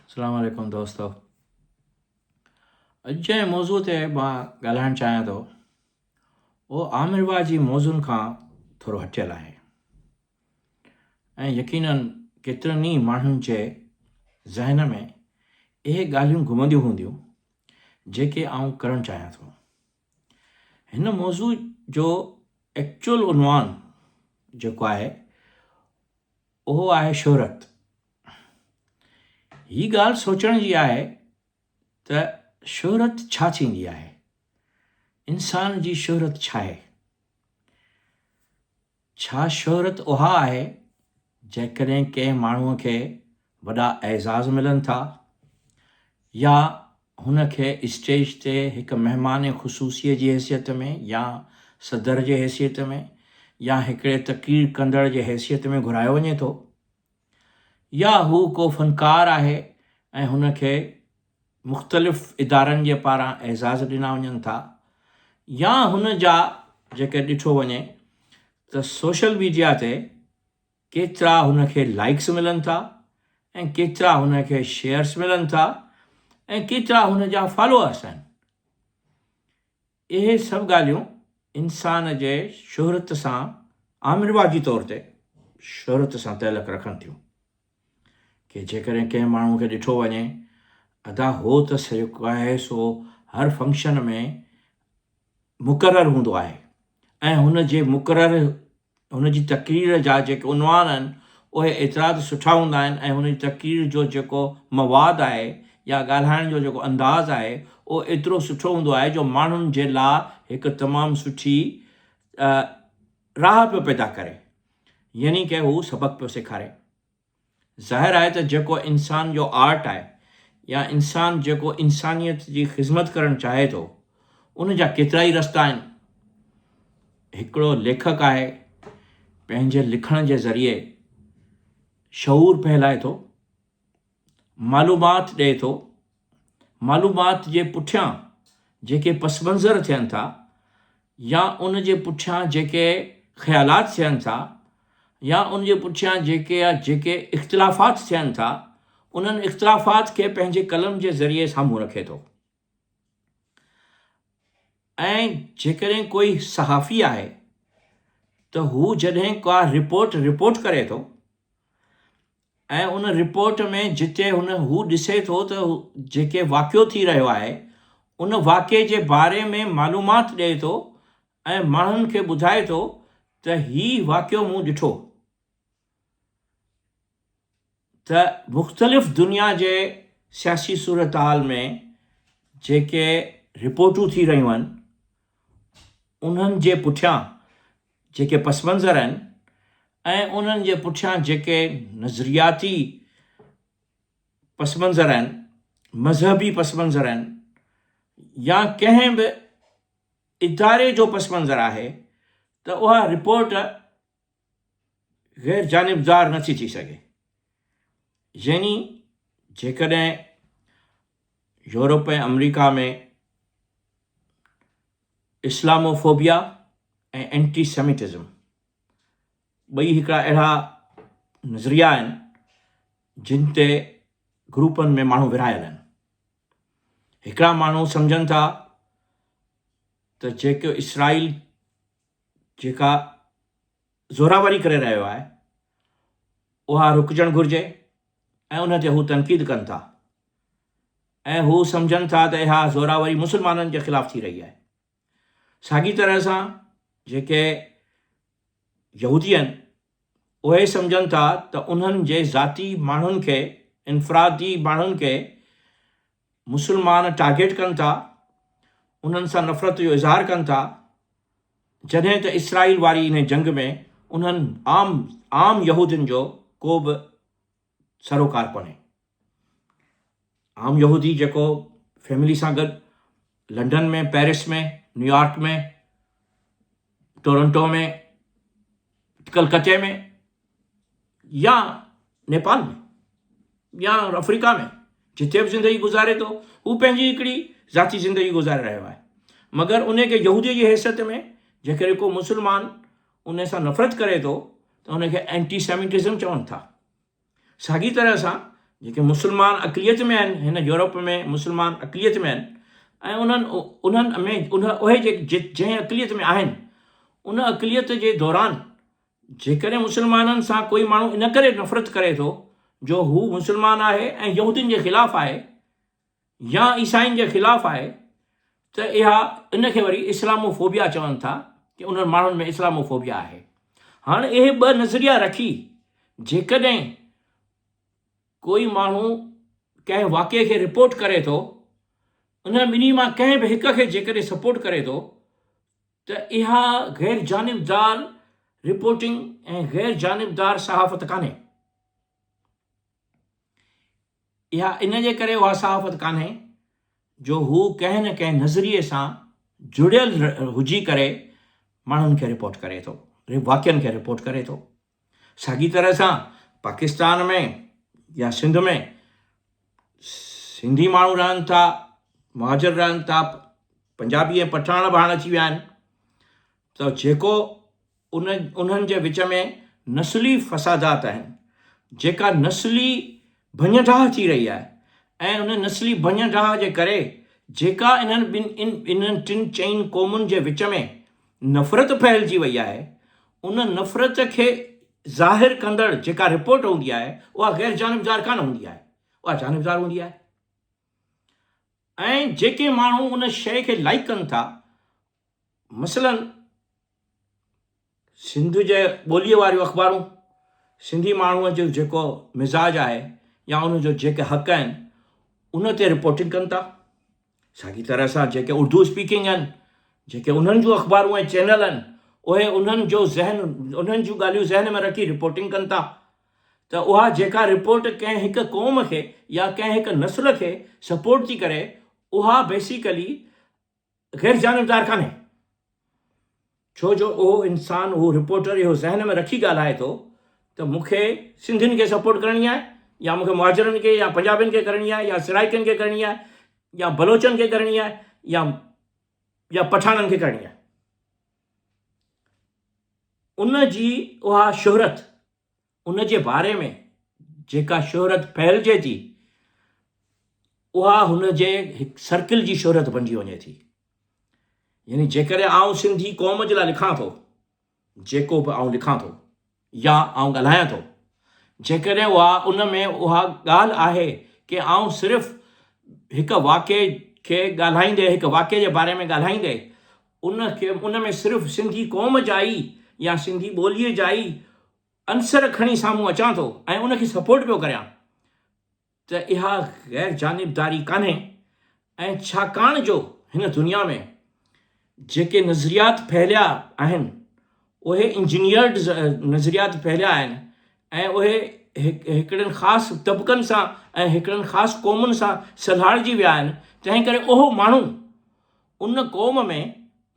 السلام عليڪم دوستو اڄ جنهن موضوع تي مان ڳالهائڻ چاهيان ٿو اهو عام رواجي موضوعن کان ٿورو هٽيل آهي ۽ يقينن ڪيترن ئي ماڻهن جي ذهن ۾ اهي ڳالهيون گهمنديون هونديون جيڪي آئون ڪرڻ چاهيان ٿو. هن موضوع جو ايڪچوئل عنوان جيڪو آهي اهو آهي شهرت. هي ڳالهه سوچڻ جي آهي ته شهرت ڇا ٿيندي آهي؟ انسان جي شهرت ڇا آهي؟ ڇا شهرت اها آهي جيڪڏهن ڪنهن ماڻهوء کي وڏا اعزاز ملن ٿا يا هن کي اسٽيج تي هڪ مهمان خصوصيء جي حيثيت ۾ يا صدر جي حيثيت ۾ يا هڪڙي تقرير ڪندڙ جي حيثيت ۾ گهرايو وڃي ٿو يا هو ڪو فنڪار آهي ۽ هن کي مختلف ادارن جي پاران اعزاز ڏنا وڃن ٿا يا هن جا جيڪي ڏٺو وڃي ته سوشل ميڊيا تي ڪيترا هن کي لائيڪس ملن ٿا ۽ ڪيترا هن کي شيئرس ملن ٿا ۽ ڪيترا هن جا فالوئرس آهن. اهي سڀ ڳالهيون انسان جي شهرت سان عام رواجي طور تي شهرت سان تعلق رکن ٿيون ڪي جيڪڏهن ڪنهن ماڻهو کي ڏٺو وڃي ادا هو ته جيڪو آهي سو هر فنڪشن ۾ مقرر هوندو آهي ۽ هن جي مقرر هن جي تقرير جا جيڪي عنوان آهن اهي ايترا ته سٺا هوندا آهن ۽ هن جي تقرير جو جيڪو مواد آهي يا ڳالهائڻ جو جيڪو انداز آهي اهو ايترو سٺو هوندو آهي جو ماڻهن جي لا هڪ تمام سٺي راهه پيو پيدا ڪري يعني ڪه هو سبق پيو سيکاري. ظاهر آهي ته جيڪو انسان جو آرٽ آهي يا انسان جيڪو انسانيت جي خذمت ڪرڻ چاهي ٿو ان جا ڪيترائي رستا آهن. هڪڙو ليکڪ آهي پنهنجي لکڻ جي ذريعي شعور ڦهلائي ٿو، معلومات ڏئي ٿو، معلومات جي پٺيان جيڪي پس منظر ٿين ٿا يا ان جي پٺيان جيڪي خيالات ٿين ٿا يا ان جي پٺيان جيڪي جيڪي اختلافات ٿين ٿا انهن اختلافات کي پنهنجي قلم جي ذريعي سامهون رکي ٿو ۽ جيڪڏهن ڪوئي صحافي آهي ته هو جڏهن ڪا رپورٽ رپورٽ ڪري ٿو ۽ ان رپورٽ ۾ جتي هن هو ڏسي ٿو ته جيڪي واقعو ٿي رهيو آهي ان واقعي جي باري ۾ معلومات ڏئي ٿو ۽ ماڻهن کي ٻڌائي ٿو ته هي واقعو مون ڏٺو ته مختلف دنيا جي سياسي صورتحال ۾ جيڪي رپورٽون ٿي رهيون آهن انهن جي پٺيان جيڪي پس منظر آهن ۽ انهن جي پٺيان جيڪي نظرياتي پس منظر آهن، مذهبي پس منظر آهن يا ڪنهن به اداري جو پس منظر آهي ته اها رپورٽ غير جانبدار نٿي ٿي سگهي. يعني جيڪڏهن يورپ ۽ آمريڪا ۾ اسلاموفوبيا ۽ اينٽي سيميٽزم ٻئي هڪڙا اهڙا نظريا آهن جن تي گروپن ۾ ماڻهو ورهايل آهن. هڪڙا ماڻهو سمجهن ٿا ته جيڪو اسرائيل جيڪا زوراوري ڪري رهيو آهي اها رڪجڻ گهرجي ۽ ان تي هو تنقيد ڪن ٿا ۽ هو سمجهن ٿا ته اها زوراوري مسلمانن جي خلاف ٿي رهي آهي. ساڳي طرح سان جيڪي يهودي آهن اهي سمجهن ٿا ته انهن جي ذاتي ماڻهن کي انفرادي ماڻهن کي مسلمان ٽارگيٽ ڪن ٿا انهن سان نفرت جو اظهار ڪن ٿا جڏهن ته اسرائيل واري انهي جنگ ۾ انهن عام عام يهودين جو ڪو به سروڪار ڪونهي. عام يهودي جيڪو فيملي سان گڏ لنڊن ۾، پيرس ۾، نيويارڪ ۾، ٽورنٽو ۾، ڪلڪتي ۾ يا نيپال ۾ يا آفريڪا ۾ جتي به زندگي گذاري ٿو هو پنهنجي هڪڙي ذاتي زندگي گذاري رهيو آهي مگر ان کي يهودي جي حيثيت ۾ جيڪڏهن ڪو مسلمان ان سان نفرت ڪري ٿو ته ان کي اينٽي سيميٽزم چون ٿا. ساڳي طرح سان جيڪي مسلمان اقليت ۾ آهن هن يورپ ۾ مسلمان اقليت ۾ آهن ۽ انهن انهن ۾ اهي جيڪي جنهن اقليت ۾ آهن ان اقليت جي دوران جيڪڏهن مسلمانن سان ڪوئي ماڻهو ان ڪري نفرت ڪري ٿو جو هو مسلمان آهي ۽ يهودين جي خلاف آهي يا عيسائين جي خلاف آهي ته اها ان کي وري اسلامو فوبيا چون ٿا ڪي انهن ماڻهن ۾ اسلامو فوبيا آهي. هاڻ اهي ٻه نظريا رکي جيڪڏهن ڪوئي ماڻهو ڪنهن واقعي کي رپورٽ ڪري ٿو انهن ٻنهي مان ڪنهن به هڪ کي جيڪڏهن سپورٽ ڪري ٿو ته اها غير جانبدار رپورٽنگ ۽ غير جانبدار صحافت ڪانهي. اها ان جي ڪري اها صحافت ڪانهي جو هو ڪنهن نه ڪنهن نظريي سان جڙيل هجي ڪري ماڻهن کي رپورٽ ڪري ٿو، واقعن کي رپورٽ ڪري ٿو. ساڳي طرح سان پاڪستان ۾ يا سنڌ ۾ سنڌي ماڻهو رهن ٿا، مهاجر رهن ٿا، پنجابي ۽ پٺاڻ به هاڻ اچي ويا آهن ته جيڪو ان انهن جي وچ ۾ نسلي فسادات آهن، جيڪا نسلي ڀڃ ڊاهه ٿي رهي آهي ۽ ان نسلي ڀڃ ڊاهه جي ڪري جيڪا انهن ٻن انهن ٽن چئن قومن جي وچ ۾ نفرت ڦهلجي وئي آهي، ان نفرت کي ظاهر ڪندڙ جيڪا رپورٽ هوندي آهي، اها غير جانبدار ڪانه هوندي آهي، اها جانبدار هوندي آهي ۽ جيڪي ماڻهو ان شيء کي لائيڪ ڪن ٿا، مثلاً سنڌ جي ٻوليء واريون اخبارون سنڌي ماڻهوء جو جيڪو مزاج آهي يا ان جو جيڪي حق آهن ان تي رپورٽنگ ڪن ٿا. ساڳي طرح سان جيڪي اردو اسپيڪنگ آهن جيڪي انهن جون اخبارون ۽ چينل آهن اهي انهن جو ذهن انهن جون ڳالهيون ذهن ۾ رکي رپورٽنگ ڪن ٿا ته اها جيڪا رپورٽ ڪنهن هڪ قوم کي يا ڪنهن هڪ نسل کي سپورٽ ٿي ڪري اها بيسيڪلي غير جانبدار ڪانهي ڇو جو اهو انسان اهو رپورٽر اهو ذهن ۾ رکي ڳالهائي ٿو ته مون کي سنڌين کي سپورٽ ڪرڻي آهي يا مون کي مهاجرن کي يا پنجابين کي ڪرڻي آهي يا سرائيڪين کي ڪرڻي آهي يا بلوچن کي ڪرڻي آهي يا يا پٺاڻن کي ڪرڻي آهي ان جي اها شهرت ان جي باري ۾ جيڪا شهرت ڦهلجي ٿي، اها هن جي هڪ سرڪل جي شهرت بنجي وڃي ٿي. يعني جيڪڏهن آئون سنڌي قوم جي لاء لکان ٿو، جيڪو به آئون لکان ٿو يا آئون ڳالهايان ٿو، جيڪڏهن اها ان ۾ اها ڳالهه آهي ڪي آئون صرف هڪ واقعي کي ڳالهائيندي، هڪ واقعي جي باري ۾ ڳالهائيندي ان کي ان ۾ صرف سنڌي قوم جا ئي يا سنڌي ٻوليء جا ئي عنصر کڻي سامهون اچان ٿو ۽ ان کي سپورٽ پيو ڪريان ته اها غير جانبداري ڪانهي ۽ ڇاڪاڻ جو هن دنيا ۾ جيڪي نظريات ڦهليا آهن اهي انجنيئرڊ نظريات ڦهليا آهن ۽ اهي هڪڙن خاص طبقن سان ۽ هڪڙن خاص قومن سان سلهاڙجي ويا آهن تنهن ڪري اهو ماڻهو ان قوم ۾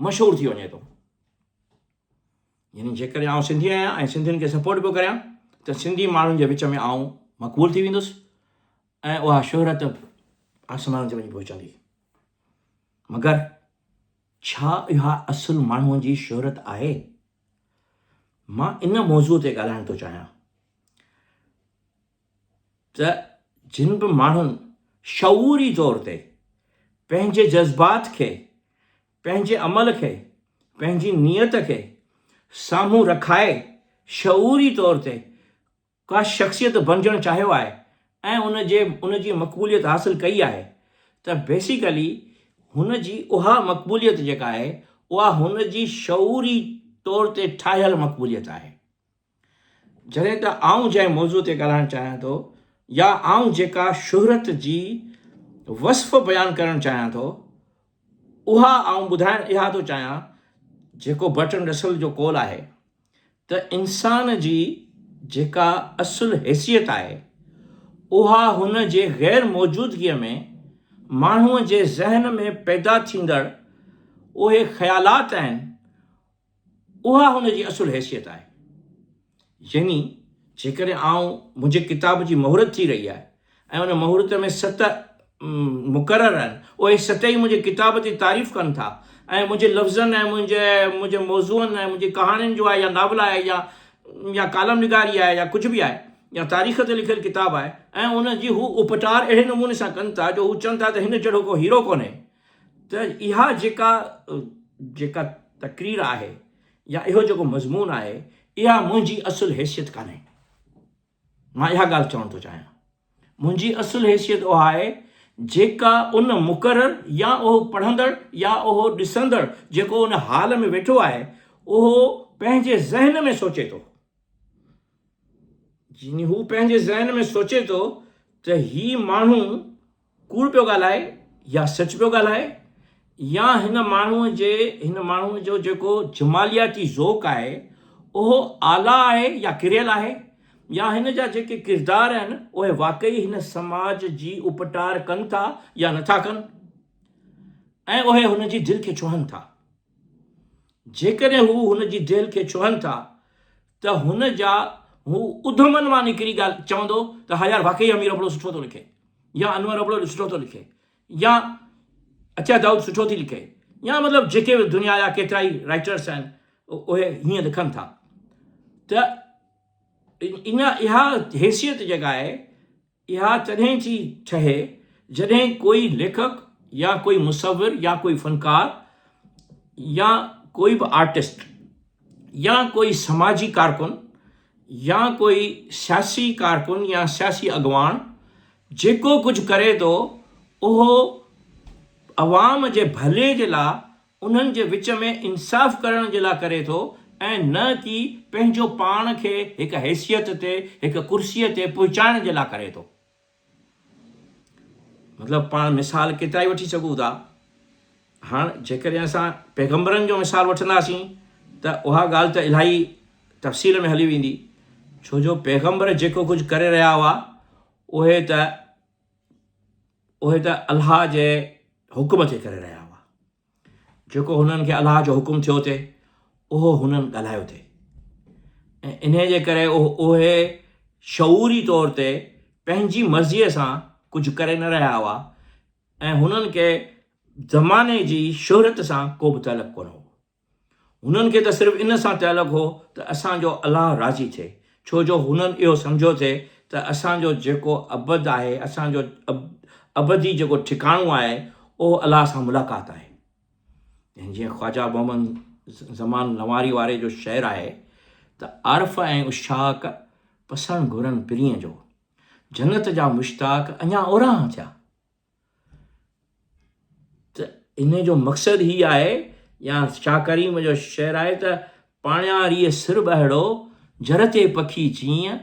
مشهور ٿي وڃي ٿو. يعني جيڪڏهن آئون سنڌي آهيان ۽ سنڌين کي سپورٽ پيو ڪريان ته سنڌي ماڻهن جي وچ ۾ آئون مقبول ٿي ويندس ۽ اها شهرت آسمان تي وڃي پهچندي. مگر ڇا اها اصل ماڻهوء جي شهرت آهي؟ مان ان موضوع تي ڳالهائڻ ٿو چاهيان ته جن به ماڻهن شعوري طور تي پنهنجي جذبات کي، پنهنجي عمل کي، پنهنجي نيت کي سامهون رکائي شعوري طور تي ڪا شخصيت بڻجڻ چاهيو آهي ۽ ان جي ان جي مقبوليت حاصل ڪئي آهي ته بيسيڪلي هن جي اها مقبوليت جيڪا آهي اها هن جي شعوري طور تي ٺاهيل مقبوليت آهي. جڏهن ته آئون جنهن موضوع تي ڳالهائڻ چاهيان ٿو يا آئون جيڪا شهرت جي وصف بيان ڪرڻ چاهيان ٿو اها آئون ٻڌائڻ اها ٿو چاهيان جيڪو برٽرنڊ رسل جو قول آهي ته انسان جي جيڪا اصل حيثيت آهي اها هن جي غير موجودگيء ۾ ماڻهوء جي ذهن ۾ پيدا ٿيندڙ اهي خيالات آهن اها هن جي اصل حيثيت آهي. يعني جيڪڏهن آئون منهنجي ڪتاب جي مهورت ٿي رهي آهي ۽ ان مهورت ۾ ست مقرر آهن، اهي ست ئي منهنجي ڪتاب جي تعريف ڪن ٿا ۽ منهنجي لفظن ۽ منهنجي منهنجي موضوعن ۽ منهنجي ڪهاڻين جو آهي يا ناول آهي يا يا ڪالم نگاري آهي يا ڪجهه به آهي، يا تاريخ تي لکيل ڪتاب آهي ۽ ان جي هو اپٽار اهڙي نموني سان ڪن ٿا جو هو چون ٿا ته هن جهڙو ڪو هيرو ڪونهي ته اها جيڪا جيڪا تقرير آهي يا اهو جيڪو مضمون آهي اها منهنجي اصل حيثيت ڪانهي. مان اها ڳالهه چوڻ ٿو چاهيان. منهنجي اصل حيثيت اها آهي جيڪا ان مقرر يا اهو پڙهندڙ يا اهو ڏسندڙ جيڪو ان هال ۾ ويٺو آهي اهو پنهنجي ذهن ۾ سوچي ٿو. يعني هو پنهنجي ذهن ۾ سوچي ٿو ته هي ماڻهو ڪوڙ پيو ڳالهائي يا سچ پيو ڳالهائي يا هن ماڻهوء جي هن ماڻهوء جو جيڪو جمالياتي ذوق آهي اهو اعليٰ آهي يا ڪريل آهي يا هن جا جيڪي ڪردار آهن اهي واقعي هن سماج جي اپٽار ڪن ٿا يا نٿا ڪن ۽ اهي هن جي دل کي ڇهن ٿا. جيڪڏهن هو هن جي دل کي ڇهن ٿا ته هن جا هو اڌمن مان نڪري ڳالهه چوندو ته ها يار واقعي امير ابڙو سٺو ٿو لکي يا انور ابڙو سٺو ٿو لکي يا عطيه دائود سٺو ٿي لکي يا مطلب جيڪي به دنيا جا ڪيترا ئي رائٽرس آهن اهي هيئن لکن ٿا ته ان اها حيثيت جيڪا آهي اها تڏهن ٿي ٺهي جڏهن ڪوئي ليکڪ يا ڪوئي مصور يا ڪوئي فنڪار يا ڪوئي به آرٽسٽ يا ڪوئي سماجي ڪارڪن يا ڪوئي سياسي ڪارڪن يا سياسي اڳواڻ جيڪو ڪجهه ڪري ٿو اهو عوام جي ڀلي جي لاء انهن جي وچ ۾ انصاف ڪرڻ جي لاء ڪري ٿو ۽ نه ڪي پنهنجو پاڻ کي هڪ حيثيت تي، هڪ ڪرسيء تي پهچائڻ جي لاء ڪري ٿو. مطلب پاڻ مثال ڪيترائي وٺي سگهون ٿا. هاڻ جيڪڏهن اسان پيغمبرن جو مثال وٺنداسين ته اها ڳالهه ته الاهي تفصيل ۾ هلي ويندي، ڇو جو پيغمبر جيڪو ڪجهه ڪري رهيا هئا اهي ته اهي ته الله جي حڪم تي ڪري رهيا هئا. جيڪو هنن کي الله جو حڪم ٿيو ٿي اهو هنن ڳالهايو ٿي ۽ انهي جي ڪري اهي شعوري طور تي پنهنجي مرضيء سان ڪجهه ڪري نه رهيا هئا ۽ هنن کي زماني جي شهرت سان ڪو به تعلق ڪونه هو. هنن کي ته صرف ان سان تعلق هو ته اسان جو الله راضي ٿئي، ڇو جو هنن اهو سمجهيو ٿي ته اسان جو جيڪو ابد آهي، اسان جو ابدي جيڪو ٺڪاڻو آهي، اهو الله سان ملاقات آهي. ۽ جيئن خواجه محمد زمان لنواري واري جو شعر آهي ته عارف ۽ عشاق پسڻ گهرن پرينء جو، جنت جا مشتاق اڃا اورانهن ٿيا. ته انهي جو مقصد هي آهي يا شاهه ڪريم جو شعر آهي ته پاڻياريء سر ٻهڙو، جر تي پکي جيئن،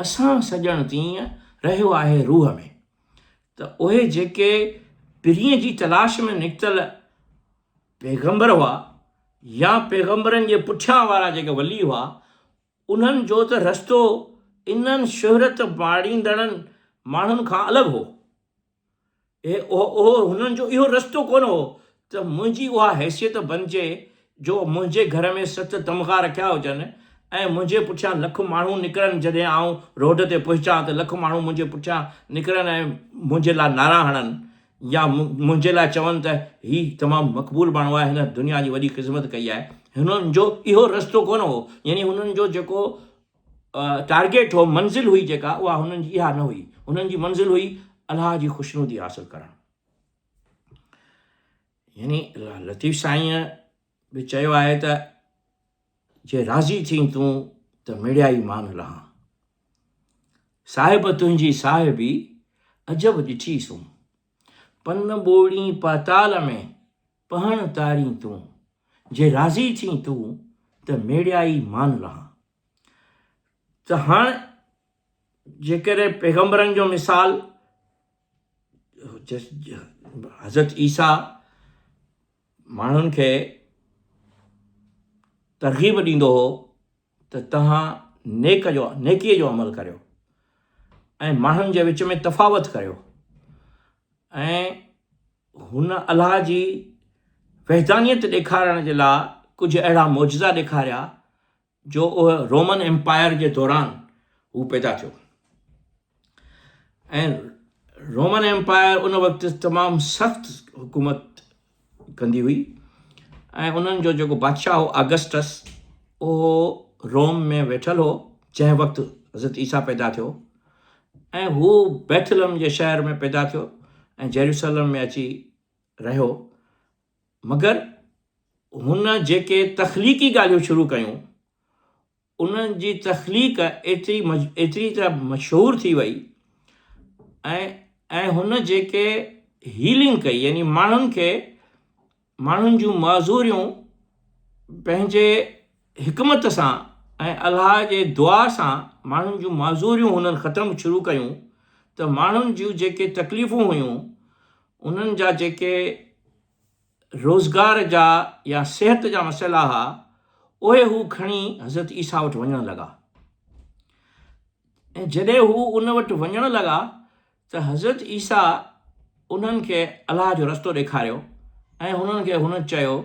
اسان سڄڻ تيئن، رهيو آهي روح ۾. ته اهي جيڪي پرينء جي تلاش ۾ نڪتل پيغمبر هئا يا پيغمبرن جي پٺيان وارا جيڪي ولي هئا، انهن جو ته رستو انهن شهرت ماڻيندڙن ماڻهن کان الڳ هو. اهو هنن جو اهو رستو ڪونه هو ته منهنجي اها حيثيت بنجي جو منهنجي گهر ۾ ست تمغا رکيا هجن ۽ منهنجي پٺيان لک ماڻهو نڪرن جڏهن آئون روڊ تي پهچان ته لک ماڻهو منهنجي پٺيان نڪرن ۽ منهنجي لاء نعرا هڻن يا منهنجي لاء چون ته هي تمام مقبول ماڻهو آهي هن دنيا جي وڏي خذمت ڪئي آهي. هنن جو اهو رستو ڪونه هو يعني هنن جو جيڪو ٽارگيٽ هو منزل هئي جيڪا اها هنن جي اها نه هئي هنن جي منزل هئي الله جي خوشنودي حاصل ڪرڻ يعني لطيف سائينء به چيو آهي ته جي راضي ٿين تون ته مڙيائي مان لهان. صاحب تنهنجي صاحبي عجب ڏٺي سون. پن ٻوڙين پاتال ۾ پهڻ تارين تون. جي راضي ٿين تون ته ميڙيائي مان لهان. ته هاڻ جيڪڏهن پيغمبرن جو مثال حضرت عيسيٰ ماڻهن کي ترغيب ڏيندو هو ته توهان نيڪ جو نيڪيء جو عمل ڪريو ۽ ماڻهن جي وچ ۾ تفاوت ڪريو ۽ هن الله جي وحدانيت ڏيکارڻ جي لاء ڪجهه اهڙا معجزا ڏيکاريا جو اهو رومن ايمپائر جي دوران هو پيدا ٿيو ۽ رومن ايمپائر ان وقت تمام سخت حڪومت ڪندي هئي ۽ انهن جو جيڪو بادشاهه هو آگسٽس اهو روم ۾ ويٺل هو جنهن وقت حضرت عيسيٰ پيدا ٿيو ۽ هو بيٿلحم جي شهر ۾ پيدا ٿيو ۽ جيروسلم ۾ اچي رهيو، مگر هن جيڪي تخليقي ڳالهيون شروع ڪيون، انهن جي تخليق ايتري ايتري ته مشهور ٿي وئي ۽ ۽ هن جيڪي هيلنگ ڪئي يعني ماڻهن کي ماڻهن جون معذوريون پنهنجي حڪمت سان ۽ الله جي دعا سان ماڻهن جون معذوريون هنن ختم شروع ڪيون ته ماڻهن جون جيڪي تڪليفون هيون انهن جا جيڪي روزگار جا يا صحت جا مسئلا ها اهي هو کڻي حضرت عيسيٰ وٽ وڃڻ لڳا ۽ جڏهن هو ان وٽ وڃڻ لڳا ته حضرت عيسيٰ انهن کي الله جو رستو ڏيکاريو ۽ هنن کي هن چيو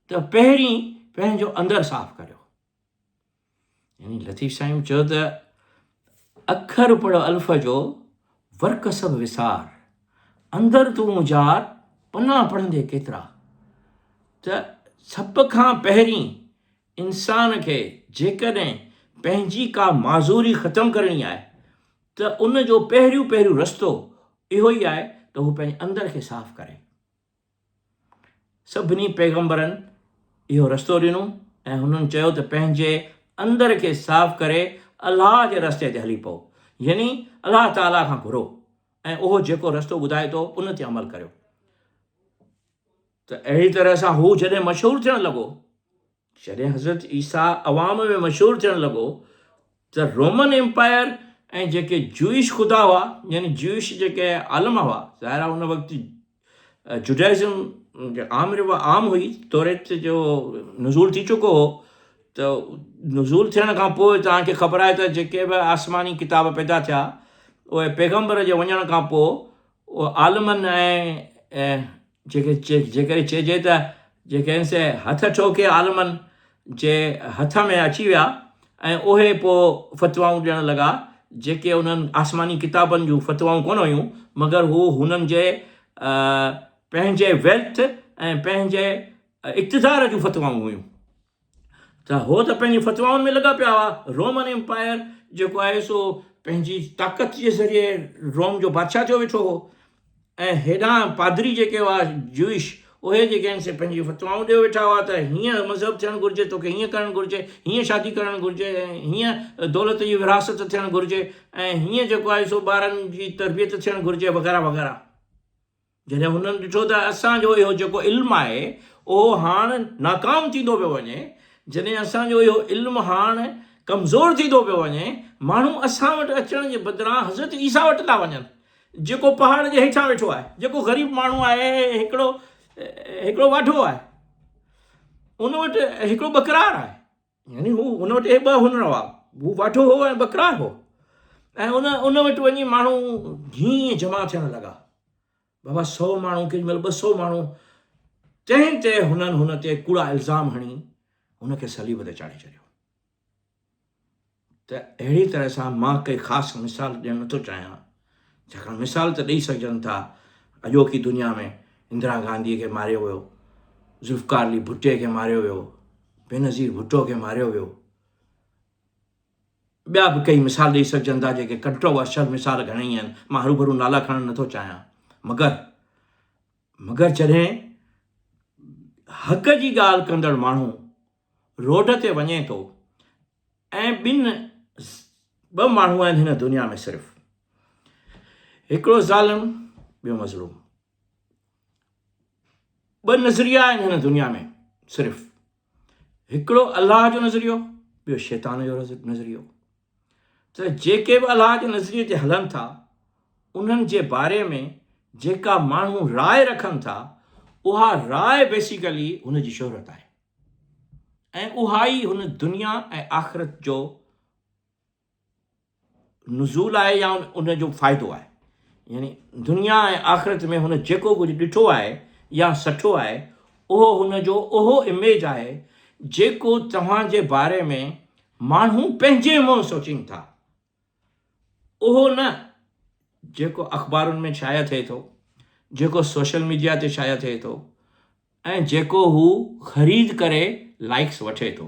ته پهرين پنهنجو اندر صاف ڪريو. يعني لطيف سائين چيو ته اکر پڙهه الف جو ورق سڀ وسار، اندر تون اجار پنا پڙهندي ڪيترا. ته سڀ کان پهرين انسان کي جيڪڏهن پنهنجي ڪا معذوري ختم ڪرڻي آهي ته ان جو پهريون پهريون رستو اهو ئي آهي ته هو پنهنجي اندر کي صاف ڪري. سڀني پيغمبرن اهو رستو ڏنو ۽ هنن چيو ته پنهنجي اندر کي صاف ڪري الله جي رستي تي هلي پئو يعني الله تعاليٰ کان گهرو ۽ اهو جيڪو رستو ٻڌائي ٿو ان تي عمل ڪريو. ته اهڙي طرح سان هو جڏهن مشهور ٿيڻ لڳو، جڏهن حضرت عيسيٰ عوام ۾ مشهور ٿيڻ لڳو ته رومن ايمپائر ۽ جيڪي جوئش خدا هئا يعني جوئش جيڪي عالم هئا، ظاهر آهي ان وقت جوڊائزم عام روا عام هئي، توريت جو نزول ٿي چڪو هو ته نزول ٿيڻ کان پوء توهان کي خبر آهي ته جيڪي به آسماني ڪتاب پيدا ٿيا اهي پيغمبر جي وڃڻ کان پوء عالمن ۽ جيڪي جيڪڏهن چئجي ته جيڪي آهن سي هٿ ٺوڪي عالمن جي هٿ ۾ اچي ويا ۽ اهي پوء فتوائون ڏيڻ لڳا جيڪي انهن آسماني ڪتابن جون فتوائون ڪونه هيون مگر هو هنن جي پنهنجي ويلٿ ۽ پنهنجي اقتدار جون فتوائون هيون. ته هو ته پنهنجي فتوائن ۾ لڳا پيا هئا. رومن ايمپائر جيڪو آهي سو پنهنجي طاقت جي ذريعي روم جو بادشاهه ٿيو ويٺو هو ۽ هيڏانهن پادري جيڪي هئا جوئش اهي جيڪي آهن سي پنهنجي فتوائون ڏيو ويٺا هئا ته هيئن مذهب ٿيڻ گهرجي توکي هيئن ڪرڻ گهرجي هيئن شادي ڪرڻ گهرجي ۽ هيئن دولت جي ورهاست ٿيڻ گهرجي ۽ هيئن جيڪو آهي سو ٻارن جي تربيت ٿيڻ گهرجي وغيره وغيره. جڏهن هنن ڏٺو ته اسان جو اهو جيڪو علم آهي اهو هاڻ ناڪام ٿيندو پيو وڃي، جڏهن اسان جو اهو علم هاڻ ڪمزور ٿيندو پيو وڃي، ماڻهو اسان وٽ اچڻ جي بدران حضرت عيسيٰ وٽ ٿا وڃن، جيڪو پهاڙ جي هيٺان ويٺو آهي، جيڪو غريب ماڻهو آهي، هڪڙو هڪڙو واڍو آهي، ان وٽ هڪڙو ٻڪرار آهي. يعني هو هن وٽ اهي ٻه هنر هئا، هو واڍو هو ۽ ٻڪرار هو ۽ ان ان وٽ وڃي ماڻهو هيئن جمع ٿيڻ لڳا. بابا سو ماڻهو ڪيڏي مهل 200 ماڻهو تنهن تي هنن هن تي ڪوڙا الزام هڻي هن کي صليب تي چاڙهي ڇڏيو. ته اهڙي طرح سان مان ڪي خاص مثال ڏيڻ نٿو چاهيان ڇاڪاڻ مثال ته ڏئي سگهجن ٿا اڄوڪي دنيا ۾ اندرا گانڌي کي ماريو ويو، ذوالفقار علي ڀٽي کي ماريو ويو، بينظير ڀٽو کي ماريو ويو. ٻيا به ڪئي مثال ڏئي سگهجن ٿا جيڪي ڪنٽروورشل مثال گهڻئي آهن مان هروڀرو نالا کڻڻ نٿو چاهيان مگر مگر جڏهن حق جي ڳالهه ڪندڙ ماڻهو روڊ تي وڃي ٿو ۽ ٻن ٻه ماڻهو آهن هن دنيا ۾ صرف هڪڙو ظالم ٻيو مظلوم ٻه نظريا آهن هن دنيا ۾ صرف هڪڙو الله جو نظريو ٻيو شيطان جو نظريو ته جيڪي به الله جي نظريي تي هلن ٿا انهن جي باري ۾ جيڪا ماڻهو راء رکن ٿا اها راء بيسيڪلي هن جي شهرت آهي ۽ اها ئي هن دنيا ۽ آخرت جو نزول آهي يا ان جو فائدو آهي يعني دنيا ۽ آخرت ۾ هن جيڪو ڪجهه ڏٺو آهي يا سٺو آهي اهو هن جو اهو اميج آهي جيڪو توهان جي باري ۾ ماڻهو پنهنجي منهن سوچين ٿا اهو نه جيڪو اخبارن ۾ شايع ٿئي ٿو جيڪو سوشل ميڊيا تي شايع ٿئي ٿو ۽ جيڪو هو خريد ڪري لائڪس وٺي ٿو.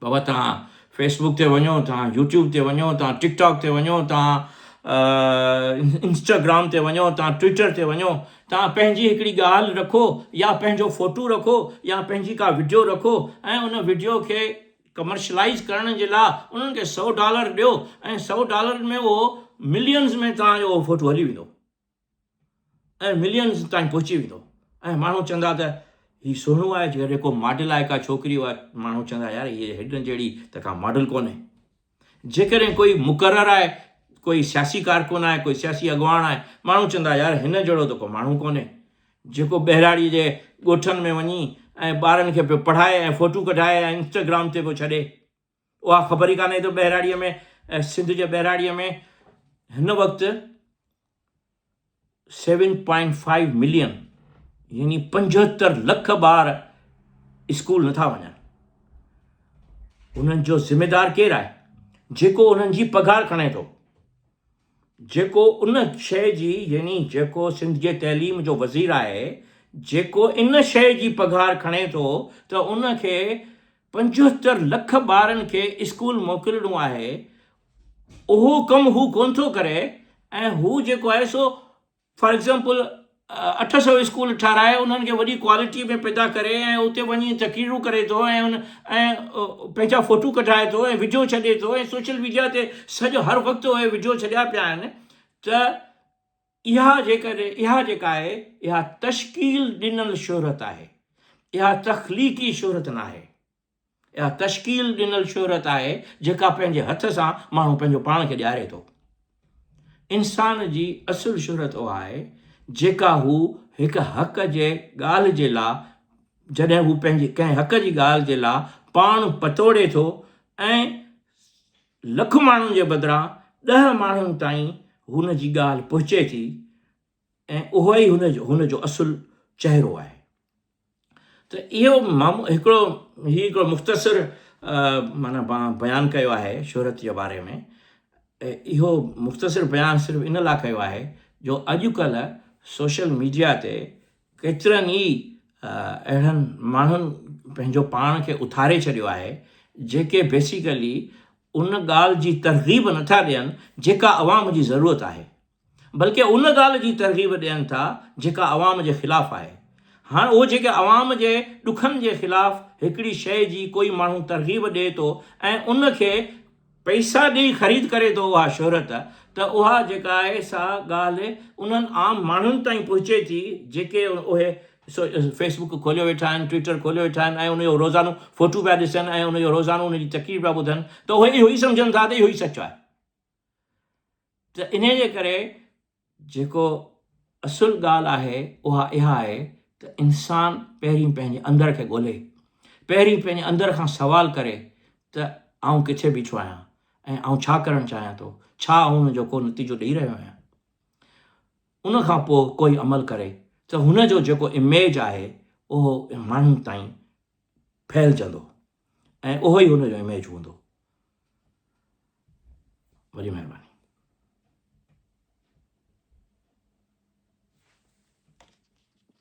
بابا توهان فيسبڪ تي وڃو، توهان يوٽيوب تي وڃو، توهان ٽڪ ٽاڪ تي وڃو، توهان انسٽاگرام تي وڃو، توهان ٽوئٽر تي وڃو، توهان پنهنجي هڪڙي ڳالهه رکو يا پنهنجو فوٽو رکو يا پنهنجي ڪا وڊيو رکو ۽ ان وڊيو کي ڪمرشلائيز ڪرڻ جي لاء انهن کي سئو ڊالر ڏيو ۽ سئو ڊالر ۾ اهو ملينز ۾ توهان جو اهو فوٽو هلي ويندو ۽ ملينز تائين پهچي ويندو ۽ ماڻهو چوندا ته هي سهڻو آهي جيڪڏهن ڪو ماڊل آهي ڪا ڇوڪري اها ماڻهو چوندا يار هي هن جهڙي ته ڪا ماڊل ڪونهي جيڪڏهن ڪوئي مقرر آهي ڪوئي سياسي ڪارڪن آهي ڪوئي سياسي اڳواڻ آهي ماڻهو چوندا يار هن جهڙو ته ڪو ماڻهو ڪونهي جيڪو ٻهراڙي جي ڳوٺن ۾ وڃي ۽ ٻارن کي پيو پڙهائي ۽ فوٽو ڪڍائي ۽ انسٽاگرام تي پيو ڇڏي. اها خبر ئي ڪانهي ته ٻهراڙيء ۾ سنڌ جي ٻهراڙيء ۾ هن وقت سيون پوائنٽ فائيو ملين يعني 75 لک ٻار اسڪول نٿا وڃن. انهن جو ذميدار ڪير آهي؟ جيڪو انهن جي پگهار کڻي ٿو. جيڪو ان شيء جي يعني جيڪو سنڌ جي تعليم جو وزير آهي، جيڪو ان شيء جي پگهار کڻي ٿو ته ان کي 75 لک ٻارن کي اسڪول موڪلڻو آهي، اهو ڪم هو ڪونه ٿو ڪري ۽ هو جيڪو آهي سو فار ايگزامپل 800 اسڪول ٺهرائي انهن کي وڏي ڪوالٽي ۾ پيدا ڪري ۽ اتي وڃي تقريرون ڪري ٿو ۽ ان ۽ پنهنجا فوٽو ڪڍائي ٿو ۽ وڊيو ڇڏي ٿو ۽ سوشل ميڊيا تي سڄو هر وقت اهي وڊيو ڇڏيا پيا آهن ته اها جيڪڏهن اها جيڪا آهي اها تشڪيل ڏنل شهرت آهي اها تخليقي شهرت ناهي. اها تشڪيل ڏنل شهرت آهي جيڪا پنهنجي هٿ سان ماڻهو پنهنجو پاڻ کي ڏياري ٿو. انسان جي اصل شهرت اها آهي جيڪا هو هڪ حق جي ڳالهه جي لا جڏهن هو پنهنجي ڪنهن حق جي ڳالهه جي لا پاڻ پتوڙي ٿو ۽ لک ماڻهن جي بدران ڏهه ماڻهن تائين هن جي ڳالهه پهچي ٿي ۽ اهو ئي هن جو اصل چهرو آهي. ته اهو هڪڙو هي هڪڙو مختصر معنيٰ بيان ڪيو آهي شهرت جي باري ۾ اهو مختصر بيان صرف ان لاء ڪيو آهي جو اڄڪلهه سوشل ميڊيا تي ڪيترن ئي اهڙن ماڻهن پنهنجو پاڻ کي اٿاري ڇڏيو آهي جيڪي بيسيڪلي ان ڳالهه جي ترغيب نٿا ڏين جيڪا عوام جي ضرورت آهي بلڪه ان ڳالهه جي ترغيب ڏين ٿا جيڪا عوام جي خلاف آهي. هاڻ اهو جيڪي عوام جي ڏکن جي خلاف هڪڙي شيء جي ڪوئي ماڻهو ترغيب ڏئي ٿو ۽ ان کي پئسا ڏئي خريد ڪري ٿو اها شهرت ته اها جيڪا آهي سا ڳالهه انهن عام ماڻهن تائين پهچي ٿي جيڪي اهي فيس بڪ کوليو ويٺا آهن ٽوئٽر کوليو ويٺا آهن ۽ ان جو روزانو فوٽو پيا ڏسن ۽ ان جو روزانو ان جي تقرير پيا ٻڌن ته اهي اهو ئي سمجهن ٿا ته اهو ئي سچ آهي. ته انهيء جي ڪري جيڪو اصل ڳالهه آهي اها اها آهي ته انسان پهرين پنهنجي اندر کي ڳولي، پهرين پنهنجي اندر کان سوال ڪري ته آئون ڪٿي بيٺو آهيان ۽ آئون ڇا ڪرڻ چاهيان ٿو، ڇا آئون ان جو ڪو نتيجو ڏئي رهيو آهيان؟ ان کان پوء ڪوئي عمل ڪري ته هن جو جيڪو اميج آهي اهو ماڻهن تائين ڦهلجندو ۽ اهو ئي هن جو اميج هوندو. وڏي مهرباني.